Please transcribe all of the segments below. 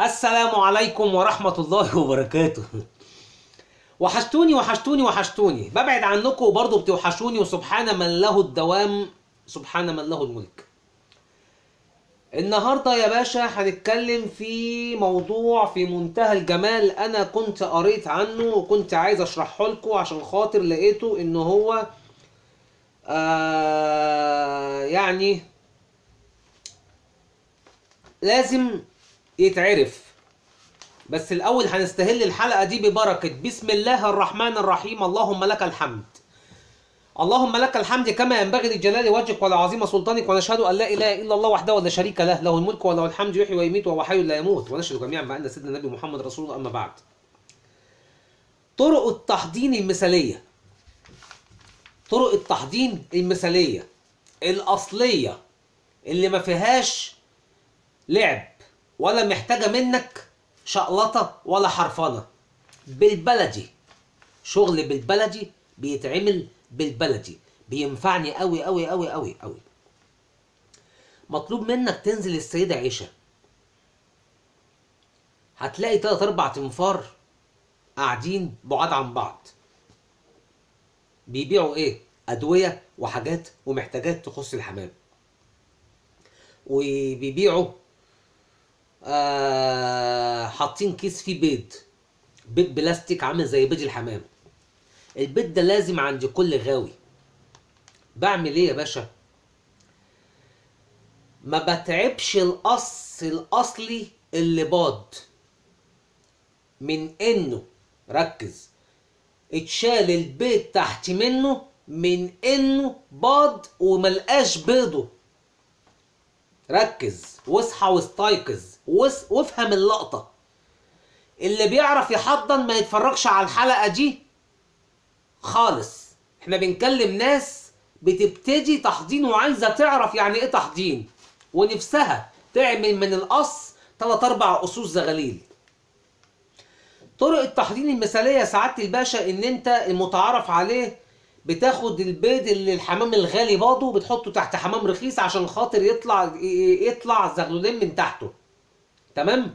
السلام عليكم ورحمة الله وبركاته. وحشتوني وحشتوني وحشتوني، ببعد عنكم وبرضه بتوحشوني، وسبحان من له الدوام، سبحان من له الملك. النهارده يا باشا هنتكلم في موضوع في منتهى الجمال، انا كنت قريت عنه وكنت عايز اشرحه لكم عشان خاطر لقيته ان هو يعني لازم يتعرف. بس الاول هنستهل الحلقة دي ببركة بسم الله الرحمن الرحيم. اللهم لك الحمد، اللهم لك الحمد كما ينبغي لجلال وجهك ولعظيم سلطانك، ونشهد ان لا اله الا الله وحده لا شريك له، له الملك وله الحمد يحيي ويميت وهو حي لا يموت، ونشهد جميعا بان سيدنا النبي محمد رسول الله. اما بعد، طرق التحضين المثالية، طرق التحضين المثالية الاصلية اللي ما فيهاش لعب ولا محتاجه منك شقلطه ولا حرفنه، بالبلدي، شغل بالبلدي بيتعمل بالبلدي، بينفعني قوي قوي قوي قوي قوي. مطلوب منك تنزل السيدة عيشة، هتلاقي 3 4 تنفار قاعدين بعاد عن بعض، بيبيعوا ايه؟ ادوية وحاجات ومحتاجات تخص الحمام، وبيبيعوا حاطين كيس فيه بيض، بيض بلاستيك عامل زي بيض الحمام. البيض ده لازم عند كل غاوي. بعمل ايه يا باشا؟ ما بتعبش القص الاصلي اللي باض من انه، ركز، اتشال البيض تحت منه من انه باض وملقاش بيضة. ركز واصحى واستيقظ وافهم اللقطة. اللي بيعرف يحضن ما يتفرجش على الحلقة دي خالص. احنا بنكلم ناس بتبتدي تحضين وعايزه تعرف يعني ايه تحضين، ونفسها تعمل من القص 3 4 قصوص زغاليل. طرق التحضين المثالية يا سعادة الباشا ان انت المتعارف عليه بتاخد البيض اللي الحمام الغالي باضه بتحطه تحت حمام رخيص عشان خاطر يطلع زغلولين من تحته. تمام؟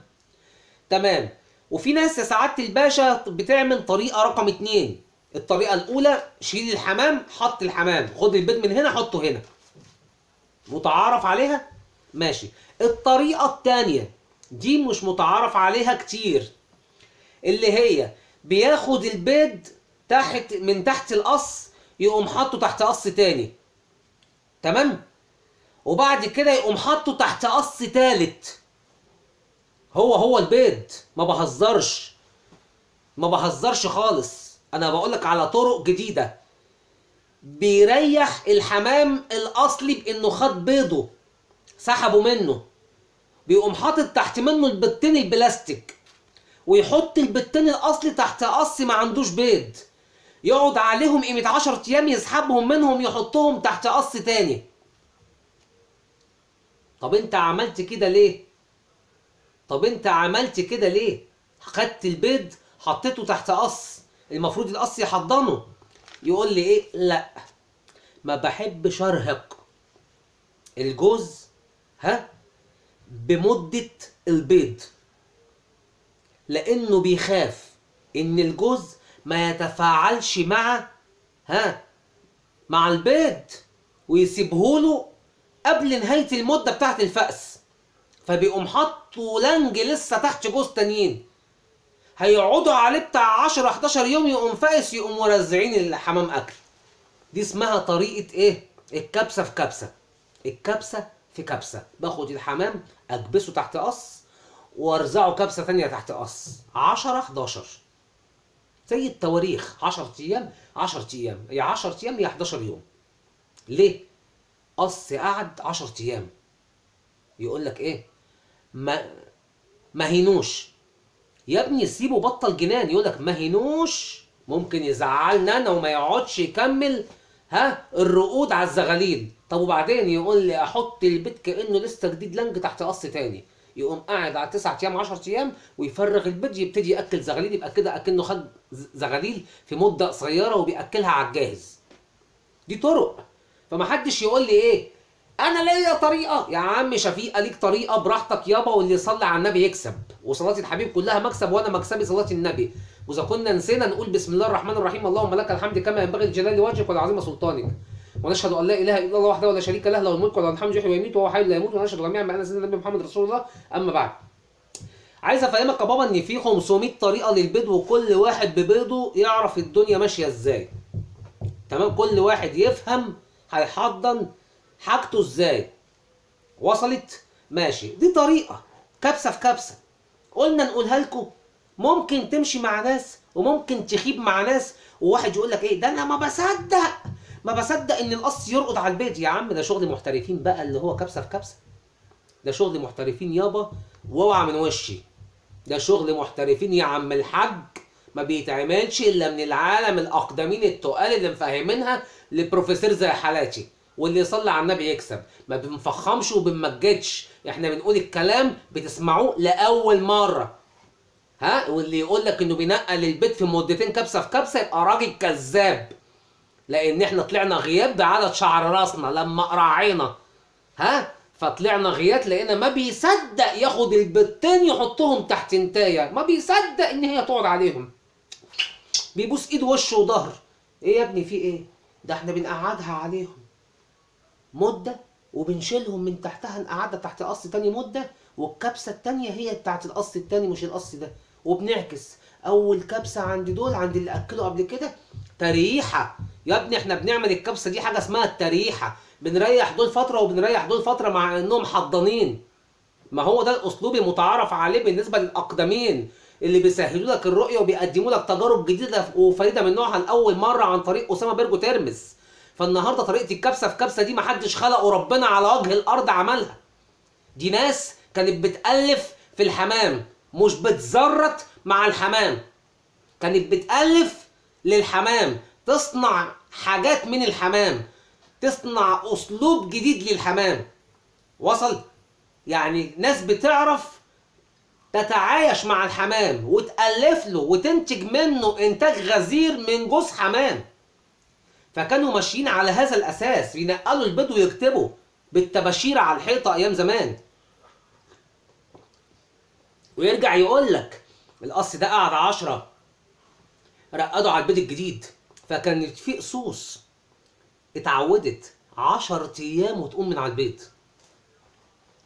تمام. وفي ناس يا سعادة الباشا بتعمل طريقه رقم 2. الطريقة الأولى شيل الحمام، حط الحمام، خد البيض من هنا حطه هنا. متعارف عليها؟ ماشي. الطريقة التانية دي مش متعارف عليها كتير، اللي هي بياخد البيض تحت من تحت القص يقوم حاطه تحت قص تاني. تمام؟ وبعد كده يقوم حاطه تحت قص تالت. هو البيض، ما بهزرش، ما بهزرش خالص، انا بقولك على طرق جديدة. بيريح الحمام الاصلي بانه خد بيضة سحبه منه، بيقوم حاطط تحت منه البيضتين البلاستيك، ويحط البيضتين الاصلي تحت قص ما عندوش بيض، يقعد عليهم قيمة 10 ايام يسحبهم منهم يحطهم تحت قص تاني. طب انت عملت كده ليه؟ طب انت عملت كده ليه؟ خدت البيض حطيته تحت قص، المفروض القص يحضنه. يقول لي ايه؟ لا، ما بحبش ارهق الجوز ها بمدة البيض، لانه بيخاف ان الجوز ما يتفاعلش مع مع البيض ويسيبهوله قبل نهاية المدة بتاعت الفأس، فبيقوم حاطه لنج لسه تحت جوز تانيين هيقعدوا عليه بتاع 10 11 يوم، يقوم فاقس، يقوم مرزعين الحمام اكل. دي اسمها طريقه ايه؟ الكبسه في كبسة، الكبسه في كبسة. باخد الحمام اكبسه تحت قص وارزعه كبسة ثانية تحت قص، 10 11 زي التواريخ، 10 ايام 10 ايام، يا 10 ايام يا 11 يوم. ليه؟ قص قعد 10 ايام. يقول لك ايه؟ ما هينوش يا ابني، سيبه بطل جنان. يقولك ما هينوش، ممكن يزعلنا انا وما يقعدش يكمل الرقود على الزغاليل. طب وبعدين يقول لي احط البيت كانه لسه جديد لنج تحت قص تاني، يقوم قاعد على 9 ايام 10 ايام ويفرغ البيت، يبتدي ياكل زغاليل، يبقى كده اكنه خد زغاليل في مده قصيرة وبياكلها على الجاهز. دي طرق. فما حدش يقول لي ايه انا ليا طريقه يا عم شفيقه، ليك طريقه براحتك يابا، واللي يصلي على النبي يكسب، وصلاة الحبيب كلها مكسب، وانا مكسبي صلاة النبي. واذا كنا نسينا نقول بسم الله الرحمن الرحيم، اللهم لك الحمد كما ينبغي لجلال وجهك ولعظيم سلطانك، ونشهد ان لا اله الا الله وحده لا شريك له، له الملك وله الحمد يحيي ويميت وهو حي لا يموت، ونشهد جميعا بان سيدنا النبي محمد رسول الله. اما بعد، عايز افهمك يا بابا ان في 500 طريقه للبيض، وكل واحد ببيضه يعرف الدنيا ماشية ازاي. تمام؟ كل واحد يفهم هيحضن حاجته ازاي. وصلت؟ ماشي. دي طريقه كبسة في كبسة قلنا نقولها لكم، ممكن تمشي مع ناس وممكن تخيب مع ناس. وواحد يقول لك ايه ده، انا ما بصدق ان القص يرقد على البيض. يا عم ده شغل محترفين بقى، اللي هو كبسة في كبسة، ده شغل محترفين يابا، واوعى من وشي، ده شغل محترفين يا عم الحاج، ما بيتعملش الا من العالم الاقدمين التقال اللي مفهمينها لبروفيسور زي حالاتي، واللي يصلي على النبي يكسب. ما بنفخمش وبنمجدش، احنا بنقول الكلام بتسمعوه لاول مرة. ها، واللي يقول لك انه بينقل البيت في مدتين كبسة في كبسة يبقى راجل كذاب، لان احنا طلعنا غياب بعدد شعر راسنا لما قرعينا. ها، فطلعنا غيات لقينا ما بيصدق ياخد البيضتين يحطهم تحت انتايه، ما بيصدق ان هي تقعد عليهم، بيبوس ايد وشه وظهر. ايه يا ابني في ايه؟ ده احنا بنقعدها عليهم مده وبنشيلهم من تحتها، نقعدها تحت قص تاني مده، والكبسه التانية هي بتاعت القص التاني مش القص ده، وبنعكس. اول كبسة عند دول، عند اللي اكلوا قبل كده تريحه. يا ابني احنا بنعمل الكبسه دي حاجة اسمها التريحه، بنريح دول فترة وبنريح دول فترة مع انهم حضانين. ما هو ده الاسلوب المتعارف عليه بالنسبة للاقدمين اللي بيسهلوا لك الرؤية وبيقدموا لك تجارب جديدة وفريدة من نوعها لاول مرة عن طريق اسامة بيرجو ترمس. فالنهارده طريقه الكبسه في كبسة دي ما حدش خلقه ربنا على وجه الارض عملها. دي ناس كانت بتالف في الحمام، مش بتزرط مع الحمام، كانت بتالف للحمام، تصنع حاجات من الحمام، تصنع اسلوب جديد للحمام. وصل؟ يعني ناس بتعرف تتعايش مع الحمام وتألف له وتنتج منه انتاج غزير من جوز حمام. فكانوا ماشيين على هذا الاساس، بينقلوا البيض ويكتبوا بالطباشير على الحيطة ايام زمان. ويرجع يقول لك القص ده قعد 10 رقدوا على البيض الجديد، فكانت في قصوص اتعودت 10 ايام وتقوم من على البيض.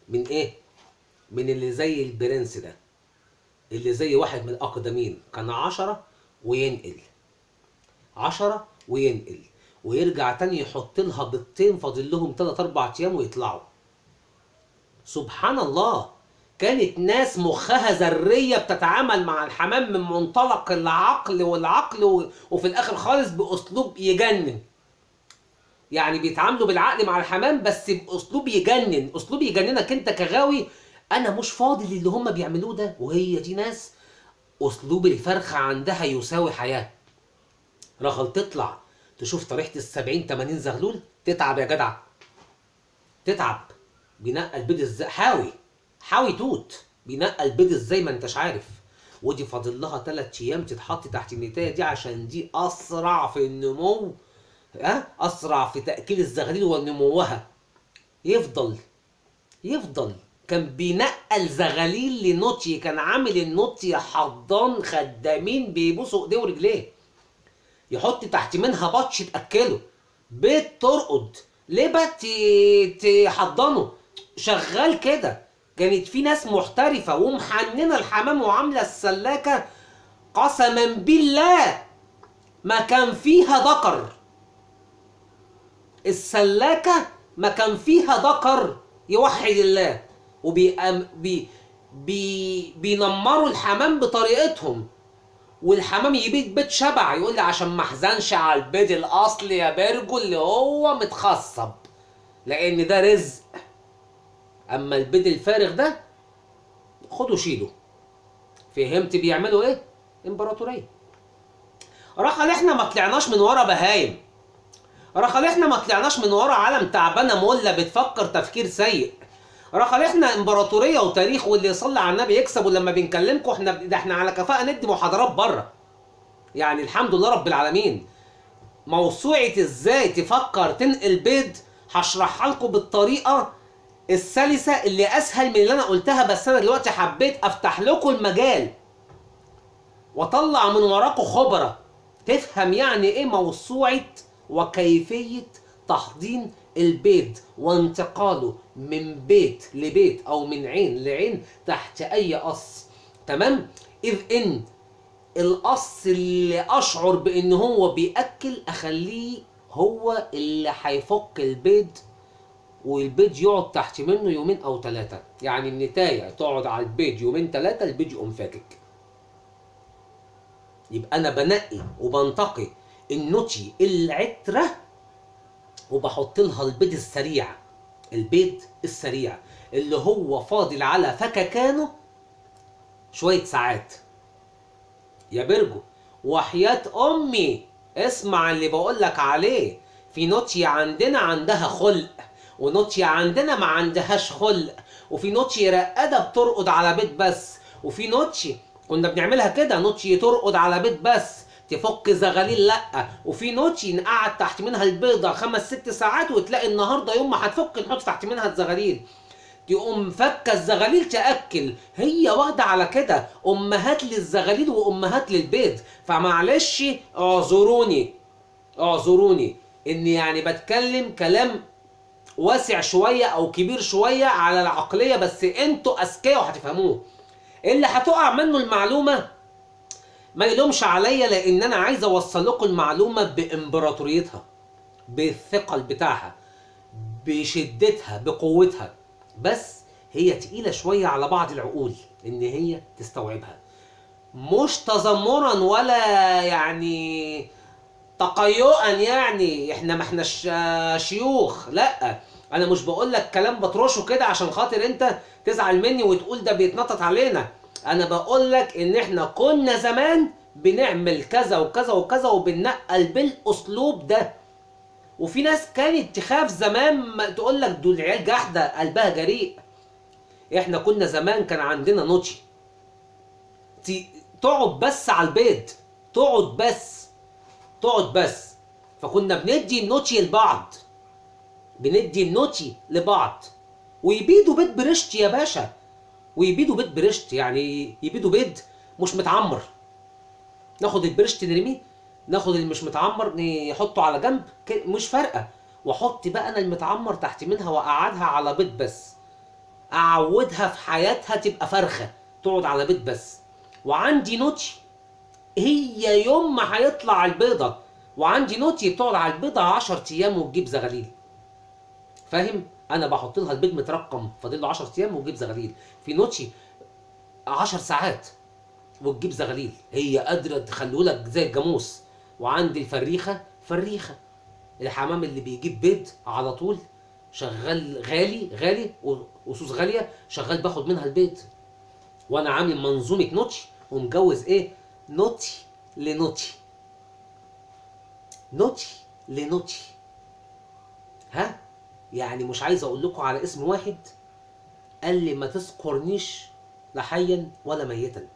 من ايه؟ من اللي زي البرنس ده، اللي زي واحد من الاقدمين، كان 10 وينقل، 10 وينقل، ويرجع تاني يحط لها بيضتين فاضل لهم 3 4 ايام ويطلعوا. سبحان الله، كانت ناس مخها ذرية بتتعامل مع الحمام من منطلق العقل والعقل، وفي الاخر خالص باسلوب يجنن. يعني بيتعاملوا بالعقل مع الحمام بس باسلوب يجنن، اسلوب يجننك انت كغاوي. انا مش فاضي للي هم بيعملوه ده. وهي دي ناس اسلوب الفرخه عندها يساوي حياة. رغل تطلع تشوف طريحه ال70 80 زغلول تتعب يا جدع، تتعب. بينقى البيض ازاي؟ حاوي حاوي توت، بينقى البيض ازاي ما انتش عارف. ودي فاضل لها 3 ايام تتحط تحت النتايه دي، عشان دي اسرع في النمو، ها، اسرع في تاكيل الزغاليل ونموها. يفضل كان بينقل زغاليل لنوتي، كان عامل النوتي حضان خدامين بيبوسوا ايديه ورجليه، يحط تحت منها بطش تاكله، بيت ترقد، ليه تحضنه، شغال كده. كانت في ناس محترفه ومحننه الحمام وعامله السلاكه، قسما بالله ما كان فيها ذكر. السلاكه ما كان فيها ذكر يوحد الله، وبي بي بينمروا الحمام بطريقتهم، والحمام يبيت بيت شبع. يقول لي عشان ما احزنش على البيض الاصلي يا برجو اللي هو متخصب، لان ده رزق. اما البيض الفارغ ده خده شيله. فهمت بيعملوا ايه؟ امبراطورية. رخل احنا ما طلعناش من ورا بهايم، رخل احنا ما طلعناش من ورا عالم تعبانة ملة بتفكر تفكير سيء. رخل احنا امبراطورية وتاريخ، واللي يصلي على النبي يكسب. ولما بنكلمكم احنا ده احنا على كفاءة ندي محاضرات بره. يعني الحمد لله رب العالمين. موسوعة ازاي تفكر تنقل بيض هشرحها لكم بالطريقة السلسه اللي اسهل من اللي انا قلتها، بس انا دلوقتي حبيت افتح لكم المجال واطلع من وراكم خبره تفهم يعني ايه موسوعة وكيفية تحضين البيض وانتقاله من بيت لبيت او من عين لعين تحت اي قص. تمام؟ اذ ان القص اللي اشعر بان هو بياكل اخليه هو اللي هيفك البيض، والبيض يقعد تحت منه يومين او 3. يعني النتايه تقعد على البيض يومين 3، البيض يقوم فاكك. يبقى انا بنقي وبنتقي النوتي العترة وبحط لها البيض السريع، البيض السريع اللي هو فاضل على فككانه شوية ساعات. يا برجو وحياة امي اسمع اللي بقولك عليه. في نوتي عندنا عندها خلق، ونوتي عندنا ما عندهاش خلق، وفي نوتي رقادة بترقد على بيت بس، وفي نوتي كنا بنعملها كده نوتي ترقد على بيت بس تفك زغاليل لأ، وفي نوتي نقعد تحت منها البيضة 5 6 ساعات وتلاقي النهارده يوم ما هتفك نحط تحت منها الزغاليل، تقوم فكه الزغاليل تأكل. هي واخدة على كده، أمهات للزغاليل وأمهات للبيض. فمعلش اعذروني اعذروني إن يعني بتكلم كلام واسع شوية أو كبير شوية على العقلية، بس انتوا أذكياء وهتفهموه. اللي هتقع منه المعلومة ما يلومش عليا، لان انا عايز اوصل لكم المعلومة بامبراطوريتها، بالثقل بتاعها، بشدتها، بقوتها، بس هي تقيلة شوية على بعض العقول ان هي تستوعبها. مش تذمرا ولا يعني تقيؤا، يعني احنا ما احناش شيوخ، لا انا مش بقول لك كلام بطرشه كده عشان خاطر انت تزعل مني وتقول ده بيتنطط علينا. انا بقول لك ان احنا كنا زمان بنعمل كذا وكذا وكذا وبننقل بالاسلوب ده. وفي ناس كانت تخاف زمان تقول لك دول عيال جحده قلبها جريء. احنا كنا زمان كان عندنا نوتشي تقعد بس على البيض، تقعد بس تقعد بس، فكنا بندي النوتشي لبعض، بندي النوتشي لبعض ويبيدوا بيض برشت يا باشا، ويبيدوا بيض برشت، يعني يبيدوا بيض مش متعمر. ناخد البرشت نرميه، ناخد اللي مش متعمر نحطه على جنب، مش فارقه، واحط بقى انا المتعمر تحت منها واقعدها على بيض بس، اعودها في حياتها تبقى فرخة تقعد على بيض بس. وعندي نوتشي هي يوم ما هيطلع البيضة، وعندي نوتشي بتقعد على البيضة 10 ايام وتجيب زغاليل. فاهم؟ انا بحط لها البيض مترقم فاضل له 10 ايام وتجيب زغاليل. في نوتشي 10 ساعات وتجيب زغاليل، هي قادرة تخليه لك زي الجاموس. وعندي الفريخه، فريخه الحمام اللي بيجيب بيض على طول شغال غالي غالي وصوص غالية، شغال باخد منها البيض. وانا عامل منظومة نوتشي ومجوز ايه؟ نوتشي لنوتشي، نوتشي لنوتشي. ها؟ يعني مش عايز اقول لكم على اسم واحد قال لي ما تذكرنيش لا حيا ولا ميتا.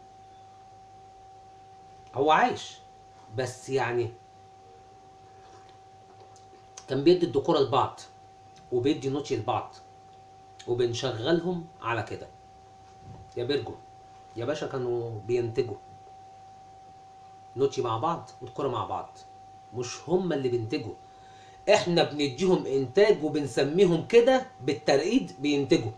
هو عايش بس يعني كان بيدي الدكوره لبعض وبيدي نوتشي لبعض وبنشغلهم على كده. يا بيرجو يا باشا كانوا بينتجوا نوتشي مع بعض والكوره مع بعض، مش هما اللي بينتجوا، احنا بنديهم انتاج وبنسميهم كده بالترقيد بينتجوا.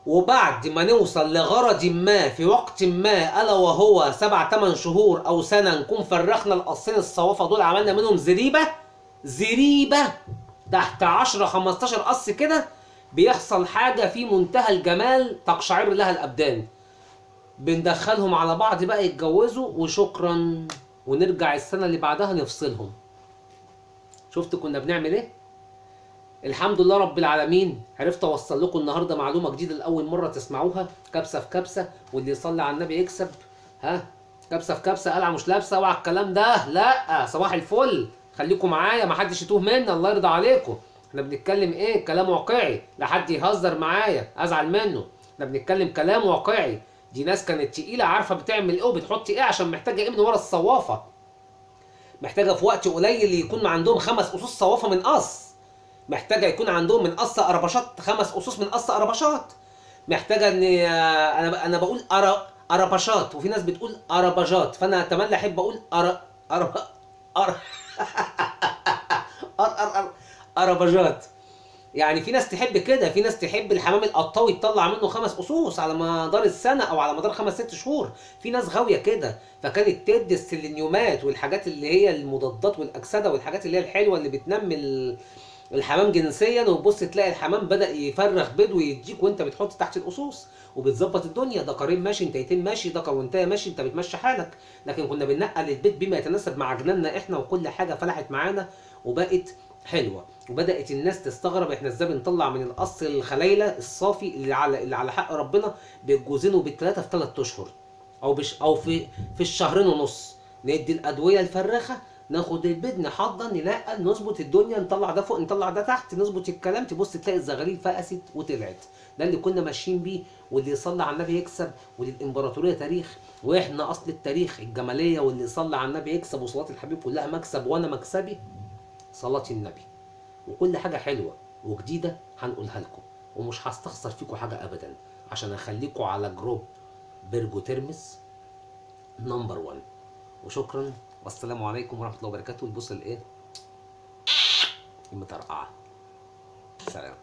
وبعد ما نوصل لغرض ما في وقت ما، الا وهو 7 8 شهور او سنة، نكون فرخنا القصين الصوافه دول، عملنا منهم زريبه زريبه تحت 10 15 قص كده، بيحصل حاجة في منتهى الجمال تقشعر لها الابدان. بندخلهم على بعض بقى يتجوزوا وشكرا، ونرجع السنة اللي بعدها نفصلهم. شفت كنا بنعمل ايه؟ الحمد لله رب العالمين، عرفت اوصل لكم النهارده معلومة جديدة لاول مرة تسمعوها، كبسة في كبسة، واللي يصلي على النبي يكسب. ها، كبسة في كبسة، قلعه مش لابسه، اوعى الكلام ده، لا صباح الفل، خليكم معايا ما حدش يتوه مني، الله يرضى عليكم. احنا بنتكلم ايه؟ كلام واقعي، لا حد يهزر معايا ازعل منه، احنا بنتكلم كلام واقعي. دي ناس كانت تقيلة عارفه بتعمل ايه وبتحط ايه، عشان محتاجه ايه من ورا الصوافه، محتاجه في وقت قليل يكون عندهم 5 قصوص صوافه من قص. محتاجه يكون عندهم من قص قربشات 5 قصوص من قص قربشات. محتاجه ان انا بقول قربشات وفي ناس بتقول قربجات، فانا اتمنى احب اقول أر أر أر أر أر قربجات. يعني في ناس تحب كده، في ناس تحب الحمام القطاوي تطلع منه 5 قصوص على مدار السنة او على مدار 5 6 شهور، في ناس غاويه كده. فكانت تدي السيلينيومات والحاجات اللي هي المضادات والاكسده والحاجات اللي هي الحلوة اللي بتنمي الحمام جنسيا، وتبص تلاقي الحمام بدأ يفرخ بيض ويديك وانت بتحط تحت القصوص وبتظبط الدنيا. دكرين ماشي، انتيتين ماشي، دكر وانتايه ماشي، انت بتمشي حالك. لكن كنا بننقل البيت بما يتناسب مع جناننا احنا، وكل حاجة فلحت معانا وبقت حلوة. وبدات الناس تستغرب احنا ازاي بنطلع من القص الخلايله الصافي اللي على حق ربنا بالجوزين وبالثلاثه في 3 اشهر او في الشهرين ونص. ندي الادوية الفراخه، ناخد البيض، نحضن، ننقل، نظبط الدنيا، نطلع ده فوق نطلع ده تحت، نظبط الكلام، تبص تلاقي الزغاليل فقست وطلعت. ده اللي كنا ماشيين بيه، واللي يصلي على النبي يكسب، وللامبراطوريه تاريخ، واحنا اصل التاريخ الجمالية، واللي يصلي على النبي يكسب، وصلاة الحبيب كلها مكسب، وانا مكسبي صلاة النبي. وكل حاجة حلوة وجديدة هنقولها لكم، ومش هستخسر فيكم حاجة ابدا، عشان اخليكم على group برجو ترمس number 1. وشكرا والسلام عليكم ورحمة الله وبركاته. البوسه الايه المترقعه. سلام.